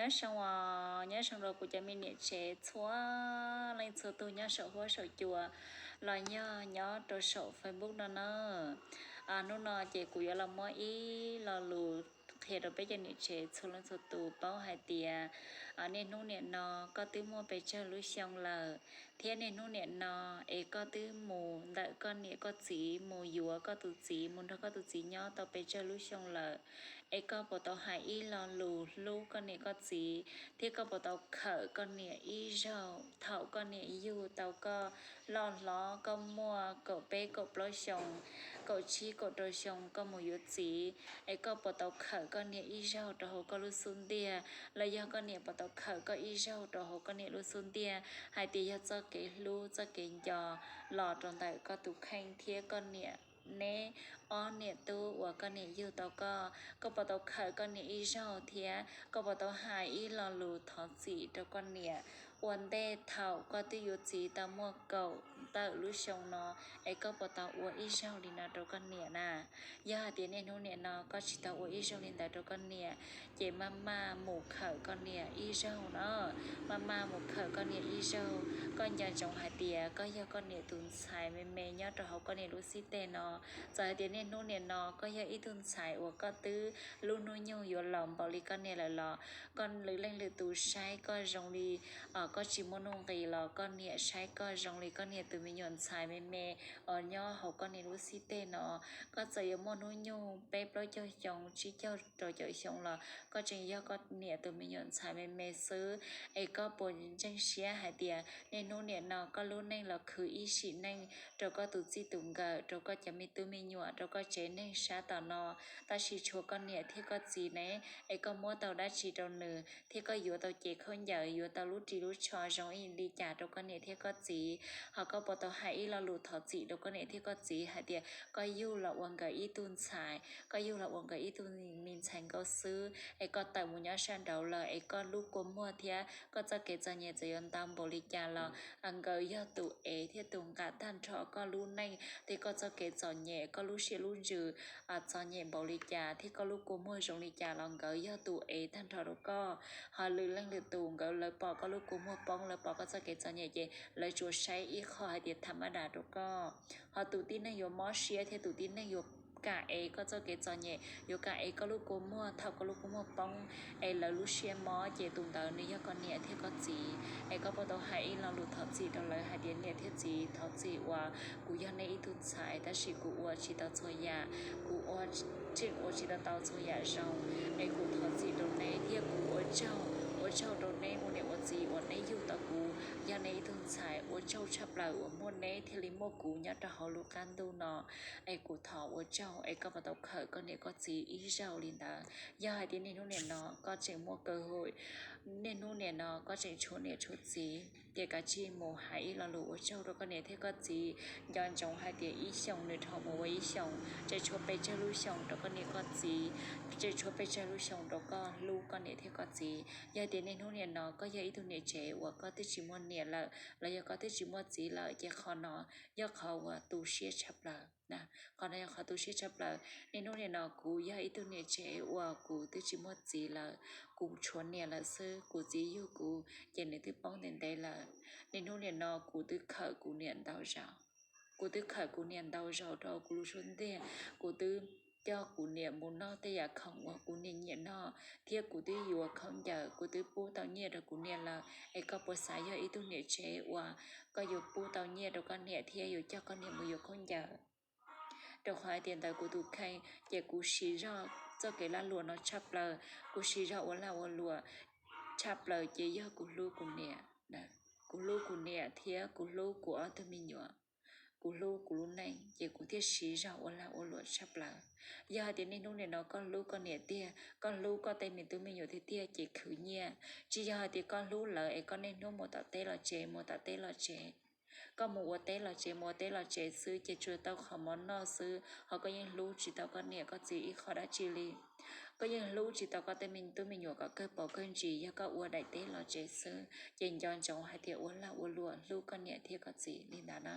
Nyob zoo os, nyob zoo rau kuv cov me niam tsev txhua leej txhua tus nyob saum huab saum cua los yog nyob rau saum Facebook no na. Hnub no ces kuv yuav los muab ib lo lus qhia rau peb cov niam tsev txhua leej txhua tus paub hais tias niaj hnub niam no koj twb muaj pes tsawg lub xyoo lawm, thiab niaj hnub niam no es koj twb mus ntawm koj niam koj txiv, mus yuav koj tus txiv, mus nrog koj tus txiv nyob tau pes tsawg lub xyoo lawm, es koj puas tau hais ib lo lus hlub koj niam koj txiv, thiab koj puas tau khawm koj niam ib zaug thaum koj niam yug tau koj loj hlob, koj muaj kaum peb kaum plaub xyoo, kaum tsib kaum rau xyoo koj mus yuav txiv, es koj puas tau khawm koj niam ib zaug rau hauv koj lub xub ntiag, los yog koj niam puas tau khawm koj ib zaug rau hauv koj niam lub xub ntiag, hais tias yog txoj kev hlub txoj kev nco los rau ntawm koj tus kheej thiab koj niam, neb ob niam tub uas koj niam yug tau koj, koj puas tau khawm koj niam ib zaug thiab koj puas tau hais ib lo lus thov txim rau koj niam ua ntej thaum koj twb yuav txiv tau muaj kaum ntawm lub xyoo no, es koj puas tau ua ib zaug li no rau koj niam na? Yog hais tias niaj hnub niam no koj tsis tau ua ib zaug li ntawd rau koj niam, ces maj maj mus khawm koj niam ib zaug na, maj maj mus khawm koj niam ib zaug. Koj nco ntsoov hais tias koj yog koj niam tus ntxhais me me nyob rau hauv koj niam lub xib teg no. Txawm hais tias niaj hnub niam no koj yog ib tug ntxhais uas koj twb lub hnub nyoog yuav laus npaum li koj niam lawm los koj lwm leej lwm tus saib koj zoo li koj tsis muaj nuj nqis los koj niam saib koj zoo li koj niam tus me nyuam ntxhais me me uas nyob hauv koj niam lub xib teg no. Koj txawm yuav muaj hnub nyoog peb plaub caug xyoo, tsib caug rau caum xyoo los koj tseem yog koj niam tus me nyuam ntxhais me me xwb. Es koj puas ntseeg siab hais tias niaj hnub niam no koj lub neej los khwv ib sim neej rau koj tus txij tus nkawm, rau koj cov me tub me nyuam, rau koj tsev neeg sab tom no, tab sis tshuav koj niam thiab koj txiv ne, es koj muab tau dab tsi rau nws thiab koj yuav tau cev khaub ncaws, yuav tau lub ris lub tsho zoo ib li cas rau koj niam thiab koj txiv? Ho koj puas tau hais ib lo lus thov txim rau koj niam thiab koj txiv hais tias koj yug los ua nkawd ib tug ntxhais, koj yug los ua nkawd ib tug me ntxhais nkauj xwb, es koj tawm mus nyob sab nraud lawm, es koj lub kua muag thiab koj txoj kev txom nyem txawm yuav ntau npaum li cas los nkawd yog tus ev thiab tus nqa tag nrho koj lub neej thiab koj txoj kev txom nyem, koj lub siab lub ntsws txom nyem npaum li cas thiab koj lub kua muag zoo li cas los nkawd yog tus ev tag nrho rau koj. Ho lwm leej lwm tus nkawd lawv pom koj lub kua muag poob, lawv pom koj txoj kev txom nyem ces lawv tsuas saib ib qho hais tias tham mab das rau koj. Ho tus tib neeg yuav mob siab thiab tus tib neeg yuav kam ev koj txoj kev txom nyem, yuav kam ev koj lub kua muag thaum koj lub kua muag poob, es lawv lub siab mob ces tus ntawd nws yog koj niam thiab koj txiv. Es koj puas tau hais ib lo lus thov txim rau lawv hais tias niam thiab txiv, thov txim uas kuv yog neb ib tug ntxhais tab sis kuv ua tsis tau txhua yam, kuv ua tseem ua tsis tau tau txhua yam zoo, es kuv thov txim rau neb thiab kuv ua tsaug, ua tsaug rau neb ua niam ua txiv uas neb yug tau kuv, yog neb ib tug ntxhais, ua tsaug tshaj plaws uas muaj neb thiaj li muaj kuv nyob rau hauv lub qab ntuj no. Es kuv thov ua tsaug, es koj puas tau khawm koj niam koj txiv ib zaug li ntawd? Yog hais tias niaj hnub niam no koj tseem muaj kaw hum, niaj hnub niam no koj tseem tshuav niam tshuav txiv, ces kav tsij mus hais ib lo lus ua tsaug rau koj niam thiab koj txiv. Nco ntsoov hais tias ib xyoos nws dhau mus ua ib xyoos, tseem tshuav pes tsawg lub xyoo rau koj niam koj txiv, tseem tshuav pes tsawg lub xyoo rau koj hlub koj niam thiab koj txiv. Yog tias niaj hnub niam no koj yog ib tug niam tsev uas koj twb tsis muaj niam lawm los yog koj twb tsis muaj txiv lawm, ces qhov no yog qhov uas tu siab tshaj plaws. Qhov no yog qhov tu siab tshaj plaws. Niaj hnub niam no kuv yog ib tug niam tsev uas kuv twb tsis muaj txiv lawm, kuv tshuav niam lawm xwb. Kuv txiv yug kuv ces nws twb poob ntev ntev lawm. Niaj hnub niam no kuv twb khawm kuv niam ntau zaus, kuv twb khawm kuv niam ntau zaus rau kuv lub suab ntiag. Kuv twb coj kuv niam mus noj tej yam khoom uas kuv niam nyiam noj, thiab kuv twb yuav khaub ncaws, kuv twb pub tau nyiaj rau kuv niam lawm. Es koj puas xav yog ib tug niam tsev uas koj yuav pub tau nyiaj rau koj niam thiab yuav coj koj niam mus yuav khaub ncaws? Rau qhov hais tias ntawm kuv tus kheej ces kuv siv zog txoj kev lag luam no tshaj plaws, kuv siv zog ua lag ua luam tshaj plaws ces yog kuv hlub kuv niam. Kuv hlub kuv niam thiab kuv hlub kuv ob tug me nyuam, kuv hlub kuv lub neej ces kuv thiaj siv zog ua lag ua luam tshaj plaws. Yog hais tias niaj hnub niam no koj hlub koj niam tiag, koj hlub koj tej me tub me nyuam tiag tiag ces khwv nyiaj. Tsis yog hais tias koj hlub lawv es koj niaj hnub mus tom teb los tsev, mus tom teb los tsev, koj mus ua teb los tsev, mus ua teb los tsev xwb ces tsuas tau qhov mov noj xwb, ho koj yeej hlub tsis tau koj niam koj txiv ib qho dab tsi li. Koj yeej hlub tsis tau koj tej me tub me nyuam kom kawg paus kawg ntsis yog koj ua daim teb los tsev xwb. Ces nco ntsoov hais tias ua lag ua luam hlub koj niam thiab koj txiv li ntawd na.